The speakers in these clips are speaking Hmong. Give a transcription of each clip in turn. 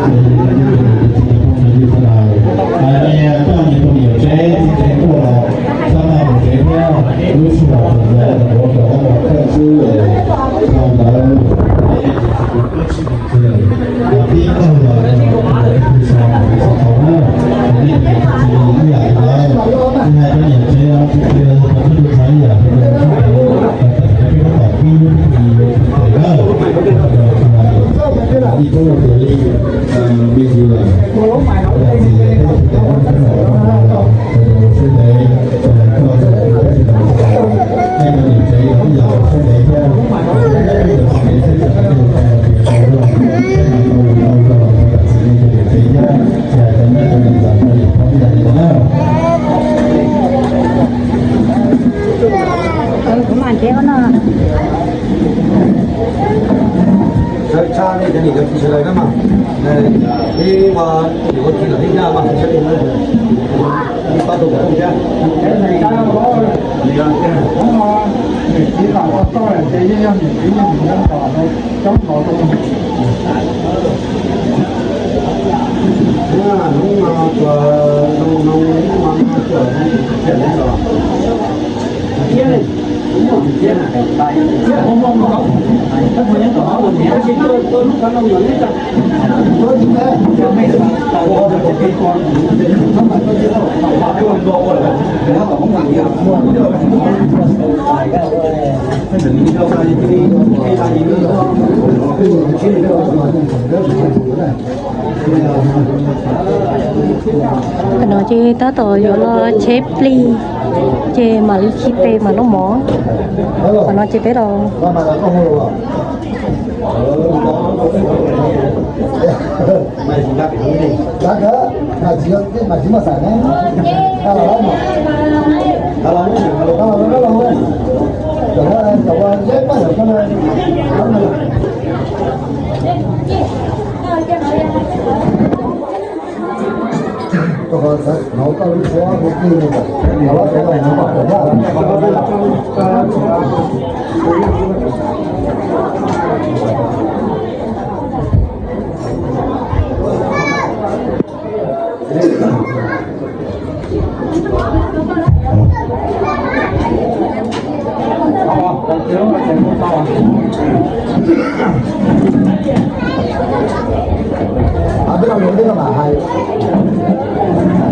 Niam txiv phooj ywg sawv daws, niam txiv phooj ywg tsev txiv tsev tuaj los txhob maj mus tsev thiab, lub sij hawm txog ntawd ua kom ob tog kawm xwb. Thaum ntawd tib tug los tib tug xav tau na, nej txiv ib yam li ntawd, tsis hais cov niam tsev los tsis hais cov tub txawv ib yam li ntawd, peb kom pib ib tug tes na, ib tug tes li, me ntsis lawm, ib tug tes sawv ntev, nej cov niam tsev los ib yam sawv ntev thiab, nej cov niam tsev thiab, tsis hais cov niam tsev los tsis hais cov niam tsev thiab, tsis hais cov niam tsev los tsis hais cov niam tsev thiab. Kuv mam tsev ua no. Sawv tshaj nej cov niam cov txiv sawv daws na mas, peb ua niam ua txiv los peb nyob mas sawv daws li pab tau kuv thiab. Hnub no tuaj, hnub no tuaj, no ces tab tom yuav los cheb plig, ces mam li khi tes mam noj mov. Qhov no ces peb los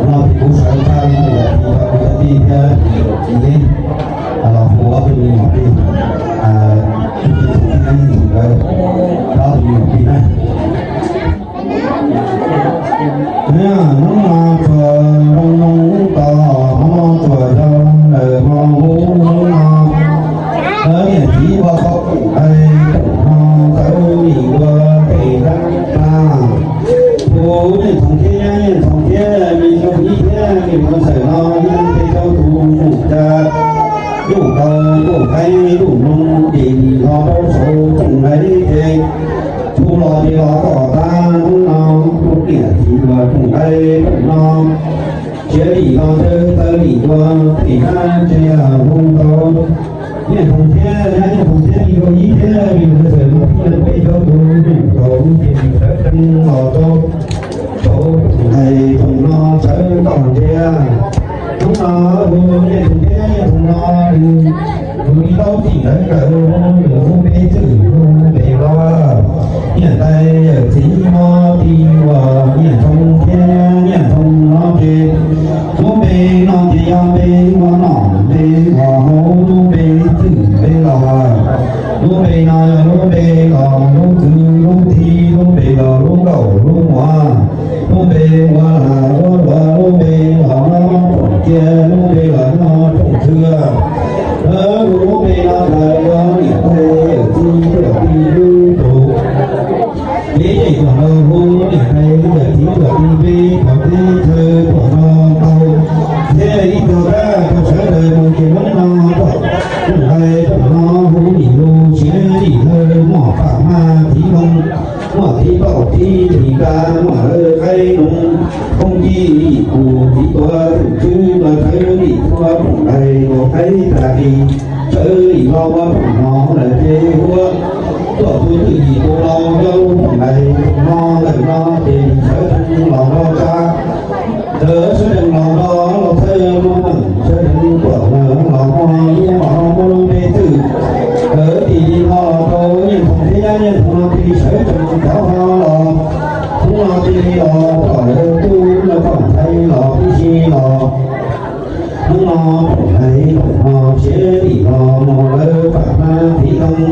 Los kuv sawv tshaj li tus yam tsis tau kuv cov tij thiab txiv li, los hu ob tug me nyuam plig, tus tij txuv tij neeb ntxwv nkawd, ob tug me nyuam plig na. Hnub no tsuas zoo zoo tos, hnub no tsuas zoo lawm hmo hub hnub no. Lawv niam txiv ua qhov koom nqaij koom hmo txawv lim dua pem dab na. Tus Nyiaj Ntxhoov thiab Nyiaj Ntxhoov thiab me zoo ib thiab me mus txawm no yeej peb caug tus mus cas, lub kaus lub qaib lub nplooj ces nim no rau saum koom nqaij ces tub los ces los kom tag hnub no, tus niam txiv ua koom nqaij koom hmo. Tsiav lim los txawv lim dua pem dab ntsia hu tau Nyiaj Ntxhoov thiab Nyiaj Ntxhoov thiab me zoo ib thiab me mus txawm no peb caug tus mus tau ces sawv tsees los rau saum koom nqaij koom hmo sawv kom ntsia. Hnub no hu Nyiaj Ntxhoov thiab Nyiaj Ntxhoov no nws tus li taub txim ntawd kawm nws hu peb txwm hu pem los. Niam tais yawm txiv mo ti uas Nyiaj Ntxhoov thiab Nyiaj Ntxhoov no ces lub npe no ces yog npe ua nom npe ua hauv, lub npe txwm npe los, lub npe no yog lub npe los lub kwv lub tij, lub npe los lub nkaum lub muam, lub npe ua lam ua luam, lub npe los lub tsoom cia, lub npe los nyob tsoom xwb. Lub npe no ntawd yog niam tais yawm txiv tuam tij lub tus. Peb yeej tuam no hu niam tais yawm txiv tuam tij peb cov teb chaws tuam no tau. Thiab ib tug dab tau sawv daws mus ces hnub no tuam, hnub no hu nim lus siav lim lawv muaj pam maj txiv loo, muaj txiv paum txiv lis ka, muaj lawv qaib noog, phooj ywg lim kuv txiv tuav tus tswb los sawv lim tuav koom nqaij ua qaib tas li, sawv lim los ua koom no lawm ces ua Tuaj tus twm yim tus laus yog lub Foom Lais Foom No ntawm no ces sawv tsees los nrog tsa, sawv tsees los nrog los txhawb lub meem, sawv tsees tuaj los muaj lub mom muaj lub npe twm. Tim li no los rau Nyiaj Thoom thiab Nyiaj Thoom no cia li sawv tsees rov ho los, hnub no cia li los tom lawv tub lawv tom ntxhais los tib si los. Hnub no Foom Lais Foom No siav lim los muaj lawv pam hmab txiv ntoo,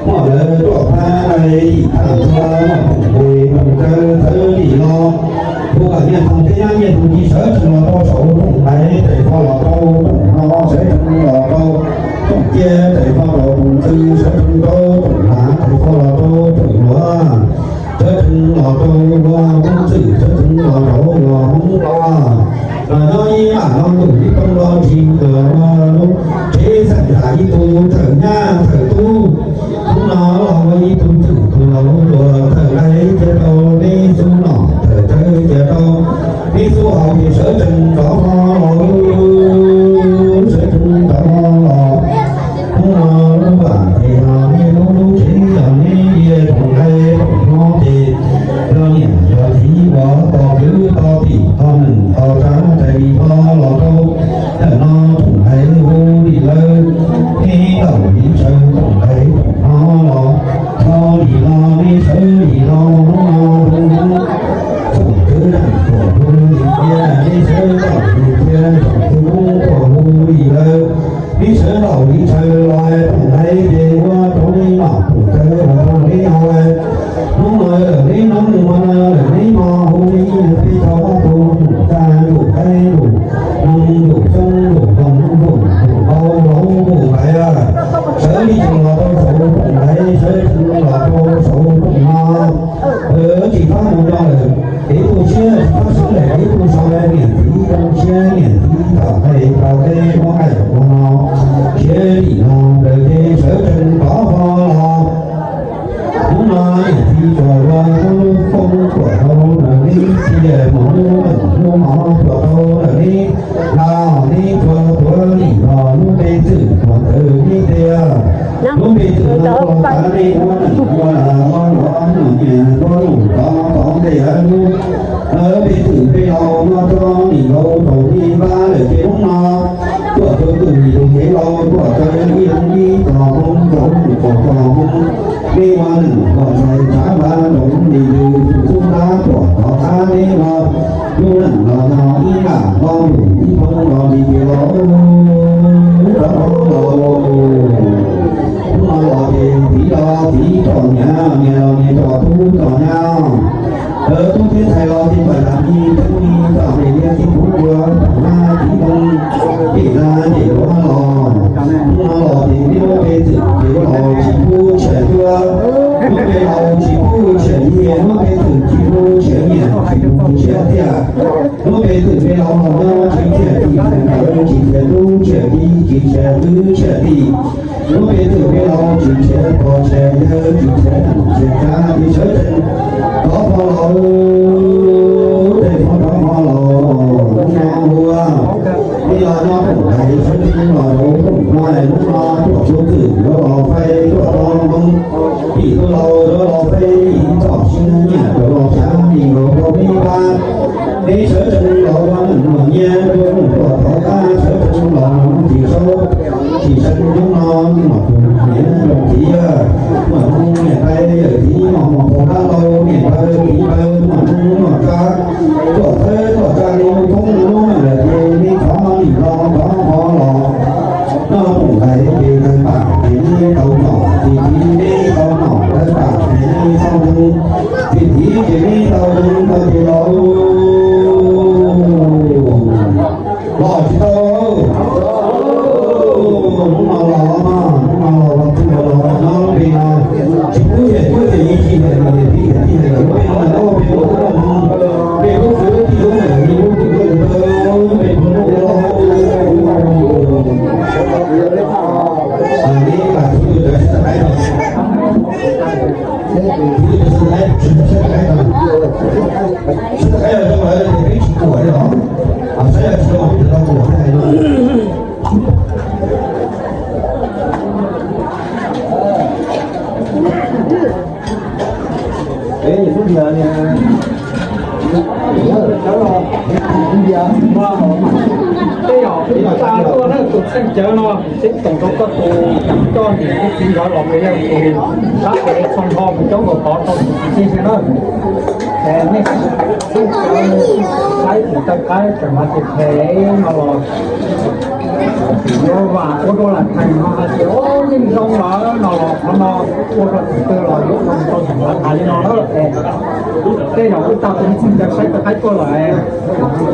muaj lawv ruaj phab dai yim tag nrho, muaj Foom Lais Foom Kawg txawv lim los. Kuv kom Nyiaj Thoom thiab Nyiaj Thoom cia sawv tsees los rau saum Foom Lais, txawm ho los rau Foom No, sawv tsees los rau Foom Cia, txawm ho rau Foom Ntxwg, sawv tsees rau Foom Lav, txawm ho los rau Foom Luav, sawv tsees los rau Hmoob Txwm, sawv tsees los rau Hmoob Los. Los nyob ib yam no ntuj ib poob los tsis los lub tsev xeem tham ib tug thawm nyab thawm tub. Hnub no los ua ib tug twm tus laus luag thawm nqaij cia rau neb xub nom, thawm tsawv cia rau neb xub hauv, ces sawv tsees rov ho los, sawv tsees rov ho los. Hnub no lub vam ces yog neb lub, lub tsev yog neb, yog Foom Lais Foom No ces yog niam yog txiv uas tos kwv tos tij tos neej tos tsav, rais li ho los rau ntawm no Foom Lais hu li lawv, neb laus li tsawv Foom Lais Foom No los, tho li los neb sawv li los hnub no hu, txoom kwv neej tuaj hu li tiag, neb sawv txoom li tiag, txoom kwv Hmoob tuaj hu li lawv, neb sawv laus li tsawv los Foom Lais ces ua rau neb nom Foom Kawg ua rau neb ho. Hnub no lawm neb hnub, hnub no lawm neb hmo, hu li peb tau ob tug ntuj tag ntuj qaib ntuj noog ntuj xyoob ntuj nkoos ntuj ntuj npau ntuj ntuj ntais, sawv li tsees los rau saum Foom Lais, sawv tsees los rau saum Foom No. Tsis pab mus no lawm, ib tug siab tsis pab sawv lawm, ib tug sau niam txiv zoo siab, niam txiv tom qe rau teb muab qaij ua no, siab lim no lawm ces sawv tsees rov ho los. Hnub no niam txiv tsuas ua lub koob tuam rau nws neb txiv, mus lub meem lub mov tuam rau nws neb, los neb tsuas tuav lim los lub npe twm tuam ntawm neb tiag. Lub npe twm no tuag tas nej ua neej ua ua ua nyiaj ua lus tov tov ntej lub, lub npe twm npe laus no tso nim nkaus rau nej npab lawm ces hnub no tuaj rau tus tus kev laus tuaj rau ib leeg ib tog hmoob rau tus pom tog hmoob. Nej ua neej ua ntxhais tshav npav nroos li tus tub nrab tuaj tov qab neb ua lub neej los yog ib nram lo lus ib poob los li ces los rov los. Hnub no los ces txiv los txiv tsom nyab, niam los niam tsom tub tsom nyab. Tub thiab ntxhais los ces pam yam li tub li tsom ces liab txiv kuv ua pam nab txiv too, ces na ces ua los. Hnub no los ces neb muab peb twm ces ua los tsis pub tshiab cuab, muab peb laus tsis pub tshiab nyiaj, muab peb twm tsis pub tshiab nyiaj tsis pub tshiab tiag. Muab peb twm peb laus los nyob tsis tshiab txiv tshiab nkawd, tsis tshiab tub tshiab txiv, tsis tshiab kwv tshiab tij. Muab peb twm peb laus tsis tshiab pog tshiab yawg, tsis tshiab neej tshiab tsav, tsis tshiab tseej, rov ho los, tej rov ho los, hnub no ua. Neb los nyob Foom Lais sawv tsees los rau Foom No, hnub no tuaj tus twm yuav los faib tuaj tau moo, tim tus laus yuav los faib ib txoj sia nyiaj yuav los xyav li los rau neb pab. Neb sawv tsees los ua neej ua nyiaj rau ntuj tuaj tov qab, sawv tsees los mus tsis saub tsis seev hnub no, nom tus niam zoo txiv yawg, nom tus niam tais yawm txiv, nom mus pom dab laug niam tais txiv tais, nom mus nom tsa, tuaj txhawb tuaj tsa li lub koob lub meej lawm ces neb thov lim los thov ho los. Noj Foom Lais ces tawg pam ces neb tau nom, txij txiv neb tau nom tawg pam ces neb tau zoo, txij txiv ces neb tau zoo tau ces los los tsis tau. Hnub no los mas, hnub no los los twg los los no lub npe no tsis pub yam cuab ces yeej tsis yam, yam tsis yam tsis yam lub npe no lub npe ua lub npe lub kwv tij lub npe lub kwv lub npe lub npe lub npe. Neb lam txhua tus cov sib tag qaib no, txhua tus cov sib tag qaib, sib tag qaib no, sib tag qaib los zoo lawm ces peb tsis kuam li los, saib yog tsis zoo peb tsis tau kuam hais no. Tej zaum txav tuaj na tus txheej cawv no, teb toom rau koj tus coj niam thiab txiv nkawd los mus yog tus sab pem txhoo nrho mus coob nkaus tod rau tus txiv tij thiab na. Es nej txheej cawv saib tus taw qaib tseem mas tes phem no los yuav vam ua dua lam theem no hais tias yeej zoo lawm no los qhov no ua rau tus twg los yuav ua tau tseem lam hais li no na. Es tej zaum wb tau tus txheej cawv saib taw qaib tuaj lawm,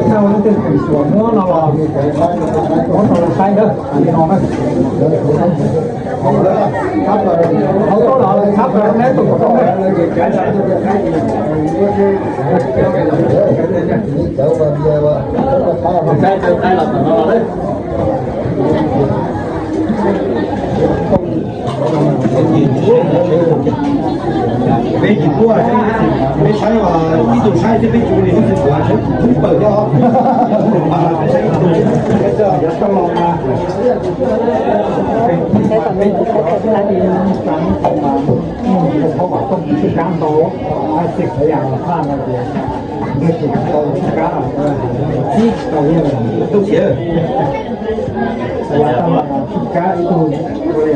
txhaj ua leej twg tseem xyuam muab no los muab rau lawv saib na, li no na. Txhab plaws, txhab plaws neb tus kom tau na. Peb tsis tuaj, peb saib ib tug saib thiab peb tsuas li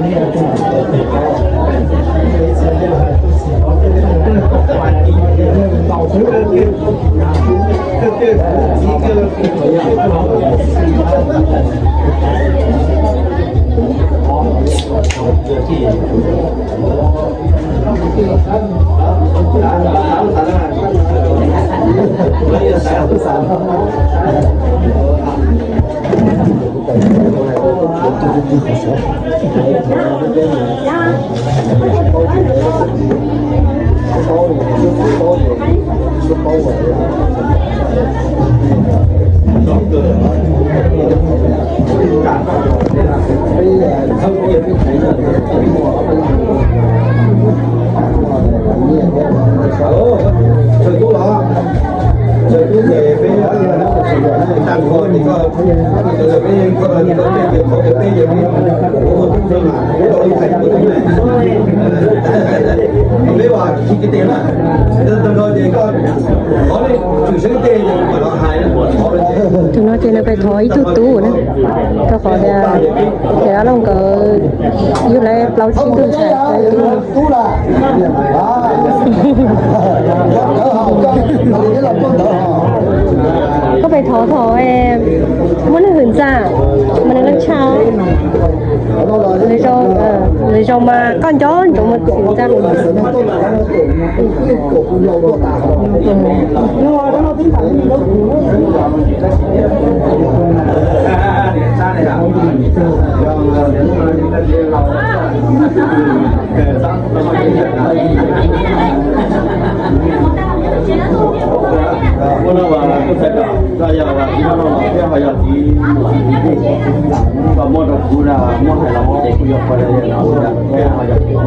ib tug tuav sawv tsees pawg thiab os. Peb saib ib tug, peb saib ib tug, peb saib ib tug. Tus no ces nws pais thov ib tug tub na, rau qhov tias Looj nkawd yug lawv plaub tsib tug ntxhais. Koj pais thov thaum muaj neeg hwm txaj mas nws leej tshaj. Nws zoo mas koj nco ntsoov mus hwm txaj. Muaj no as kuv txhais tos, yog tsis muaj no los peb ho yog txiv, koj muab rau kuv na, muab hais los ces kuv yuav qhuas li no, peb ho yog txiv,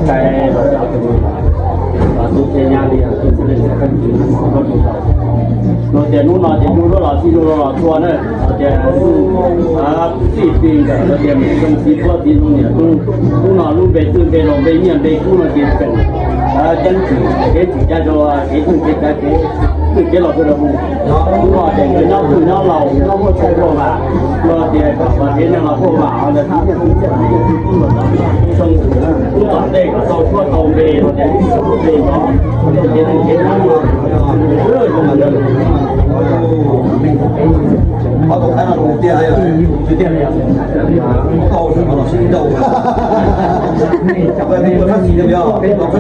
sai los cov tus, los tus txhia nyab li, tus txhia leej txhia kheej, tus tus tau. Los tias hnub no ces yug luaj los txij, yug luaj los txhua na, los tias txij txij nkawm los tias zoo txiv puab txiv zoo niam tub, hnub no lub npe twj npe laus npe nyiaj npe kub no ces tseem ceeb tsim kev tsim cai rau kev twj kev cai kev twj kev los rau hnub no ces nkawd nyob twj nyob laus nyob muaj txhua vuag vam, los tias kom kev neeg los vuag vam, los tias txiv nyiaj txiv txiaj txiv nyiaj txiv tub los txog, tub tom ntej kom tau suab tau npe, los tias ib tug npe no, los tias kev neeg kev nyob los zoo mas ntawd. Qhov tau qab no tiag, tiag, tau los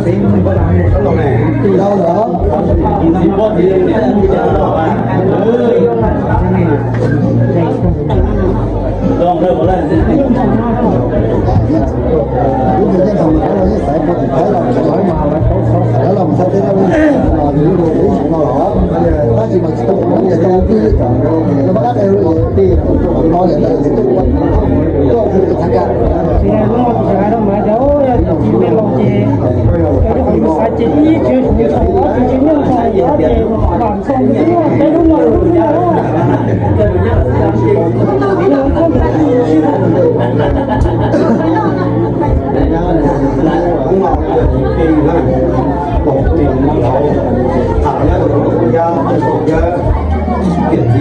sib nrau.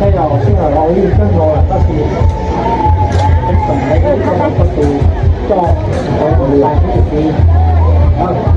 Tej zaum sij hawm los ib kawg nkaus lawm tab sis peb tseem ib tsoom phooj ywg coj tau tus lais ib tus txiv.